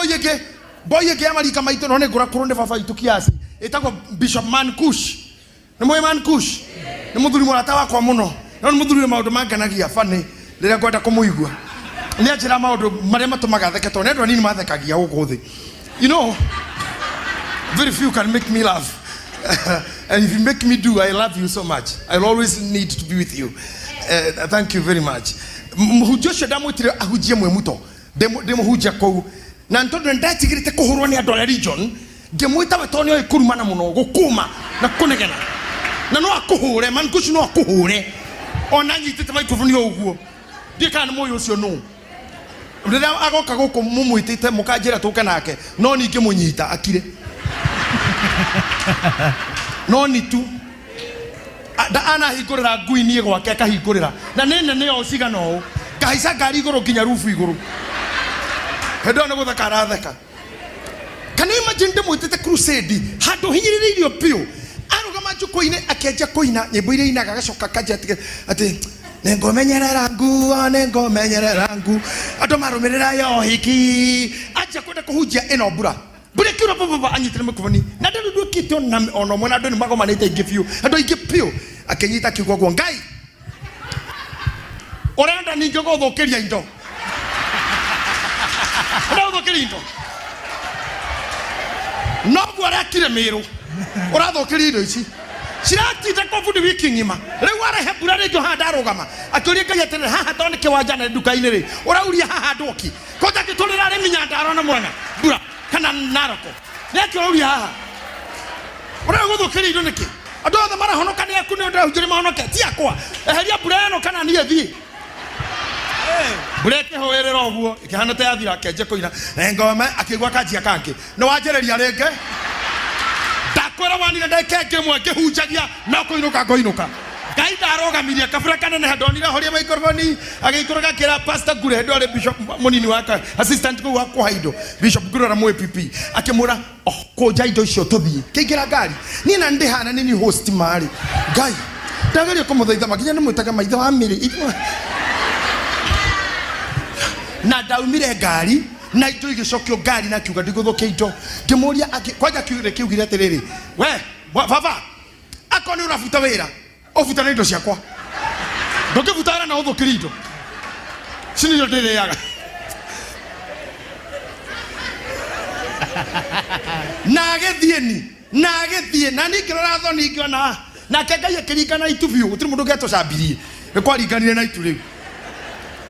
Boy ĩngĩ, boy ĩngĩ ya marika maitũ, no nĩ ngũra kũrũ nĩ baba witũ kiasi, ĩtagwo Bishop Man Kush. Nĩ mũĩ Man Kush? Nĩ mũthuri mũrata wakwa mũno, no nĩ mũthuri wĩ maũndũ mangenagia funny rĩrĩa ngwenda kũmũigua. Nĩ anjĩra maũndũ marĩa matũmaga theke tondũ nĩ andũ anini mathekagia gũkũ thĩ. You know, very few can make me laugh. And if you make me do, I love you so much. I'll always need to be with you. Thank you very much. Mũhunjia ũcio ndamwĩtire ahunjie Mwĩmuto. Ndĩmũhunjia kũu. Na nĩ tondũ nĩndetigĩrĩte kũhũrwo nĩ andũ arĩa region, ngĩmwĩta we tondũ nĩoĩ kũrumana mũno, gũkũma na kũnegena. Na no akũhũre, Mankush no akũhũre. Ona anyitĩte microphone o ũguo. Ndiũĩ kana nĩ mũĩ ũcio nũ. Rĩrĩa agoka gũkũ mũmwĩtĩte mũkanjĩra tũke nake, no niĩ ngĩmũnyita akire. No ni tu. Anahingũrĩra ngui niĩ gwake akahingũrĩra. Na nĩ nene o cigana ũũ. Ngahaica ngari igũrũ nginya rubu igũrũ. Hĩndĩ ĩyo nĩ gũtheka aratheka. Can you imagine ndĩmwĩtĩte crusade handũ hinyĩrĩrĩirio biũ, arũgama njukwa-inĩ akĩanjia kũina nyĩmbo iria ainaga, agacoka akanjia atĩ nĩngũmenyerera nguo, nĩngũmenyerera nguo, andũ marũmĩrĩra ya ũhiki. Anjia kwenda kũhunjia ĩno mbura, mbura ĩkiura baba anyitire microphone na ndari nduĩkĩte ona ũmwe, na andũ nĩ magomanĩte aingĩ biũ, andũ aingĩ biũ. Akĩnyita akiuga ũguo, Ngai ũrenda ningĩ gũthũkĩria indo, ũrenda gũthũkĩria indo, noguo arekire mĩrũ, ũrathũkĩria indo ici ciratinda kwa bundi wiki ng'ima. Rĩu arehe mbura rĩngĩ haha ndarũgama, akĩũria Ngai atĩrĩrĩ, haha tondũ nĩ kĩwanja na nduka-inĩ rĩ, ũrauria haha ndwoki ko ndangĩtũrĩra arĩmi Nyandarua na Murang'a mbura kana Naroko, nĩ atĩ ũrauria haha ũrenda gũthũkĩria indo nĩkĩ? Andũ othe marahonoka nĩ aku, nĩ ndĩrahunjĩria mahonoke, ti akwa. Eheria mbura ĩno kana niĩ thiĩ. Mbura ĩkĩhũĩrĩra ũguo ĩkĩhana ta yathira, akĩanjia kũina ngome, akĩigua kanjia kangĩ nĩ wanjĩrĩria rĩngĩ. Ndakwĩra wanire ndagĩka ĩngĩ ĩmwe ngĩhunjagia no kũinũka ngũinũka. Ngai ndarũgamirie kabura kanene, ndonire horia microphone agĩikũrũka akĩra Pastor Ngure, hĩndĩ ĩyo arĩ bishop mũnini wake, assistant kũu wa kuoha indo, Bishop Ngure ũrĩa mũ APP, akĩmwĩra oh, kũnja indo icio tũthiĩ. Kĩingĩra ngari niĩ na ndĩhana nĩ niĩ host marĩ Ngai ndageria kũmũthaitha makinya nĩ mwĩtaga maitho wa mĩrĩ na ndaumire ngari na indo igĩcokio ngari na akiuga ndigũthũkia indo. Ngĩmũria kwanja kiugire kiugire atĩrĩrĩ, we baba, akorwo nĩ ũrabuta wĩra ũbuta na indo ciakwa, ndũngĩbuta wĩra na ũthũkĩrie indo ici nĩcio ndĩrĩaga. Na agĩthiĩ ni na agĩthiĩ na niĩ ngĩrora thoni ngĩona nake Ngai akĩringana itu biũ, gũtirĩ mũndũ ũngĩatũcambirie, nĩ kwaringanire na itu rĩu.